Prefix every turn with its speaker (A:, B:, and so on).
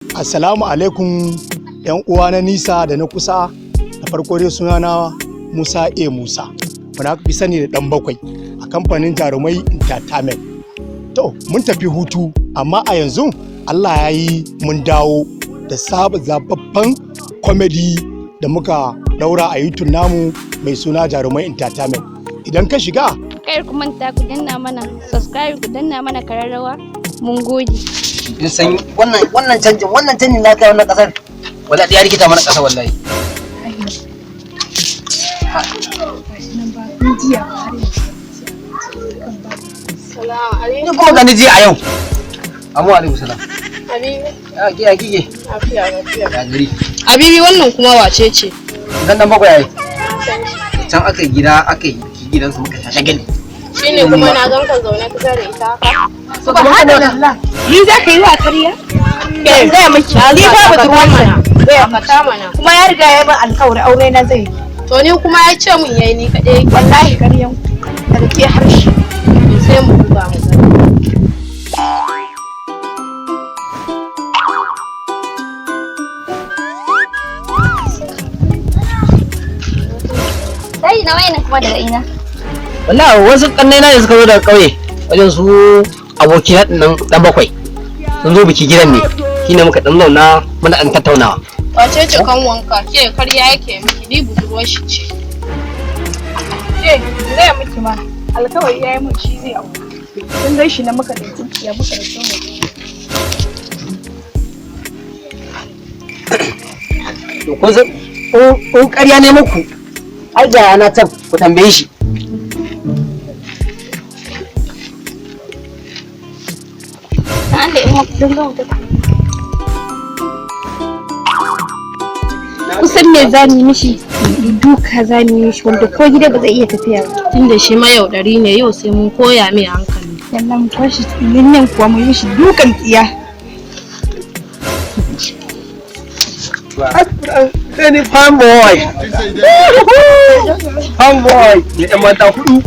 A: Assalamu alaikum ‘yan uwa na nisa da na kusa. Da farko dai sunana Musa A. Musa, wanda aka fi sani da ɗan bakwai a kamfanin Jarumai Entertainment. To, mun tafi hutu, amma a yanzu Allah ya yi mun dawo da sabon zababban comedy da muka daura a YouTube namu mai suna Jarumai Entertainment. Idan ka shiga
B: Kar ku manta ku danna mana subscribe, ku danna mana kararrawa. Mun gode.
C: Kin san wannan canjin na kai wannan kasar, wallahi ya rikita mana kasa wallahi.
D: Gashi nan ba tun jiya ba har yanzu kan ba.
E: Salamu alaikum.
C: Ni kuma gani jiya a yau. Amu alaikum salam.
E: Habibi.
C: Ya ke, ya kike?
E: Lafiya, lafiya.
C: Ya gari?
E: Habibi, wannan kuma wace ce?
C: Dan dan bakwai ai. Can aka yi gida, aka yi gidansu, muka sha shagali.
E: Shine kuma na ganka zaune kusa da ita haka.
D: Subhanallah, ni za ka yi wa karya?
E: Ke,
D: gaya miki, ni fa budurwarsa ne.
E: Dakata mana.
D: Kuma ya riga ya min alkawari aure na zai yi.
E: To, ni kuma ya ce mun yayi ni kaɗai.
D: Wallahi karyan daga ke harshe.
E: Sai mu duba mu gani.
B: Sai na wayan kuma daga ina?
C: Wallahi wasu kannai na ne suka zo daga kauye wajen su aboki na nan dan bakwai. Sun zo biki gidan ne. Shine muka dan zauna muna dan tattaunawa.
E: Wace ce kan wanka? Ke, karya yake miki, ni budurwar shi ce.
D: Ke, gaya miki ma, alkawari ya yi mun shi zai aure. Kin gan shi na muka da ya muka da mu.
C: To, kun san in ƙarya ne muku, ai ga yana can, ku tambaye shi.
B: An da in don ga mutum. Kusan me za mu yi mishi? Duka za mu yi mishi wanda ko gida ba zai iya tafiya ba.
E: Tunda shi mayaudari ne, yau sai mun koya mai hankali.
D: Sannan mu kwashi nan kuwa mu yi mishi dukan tsiya.
C: Ni fan boy. Fan boy. Ne ɗan mata hudu.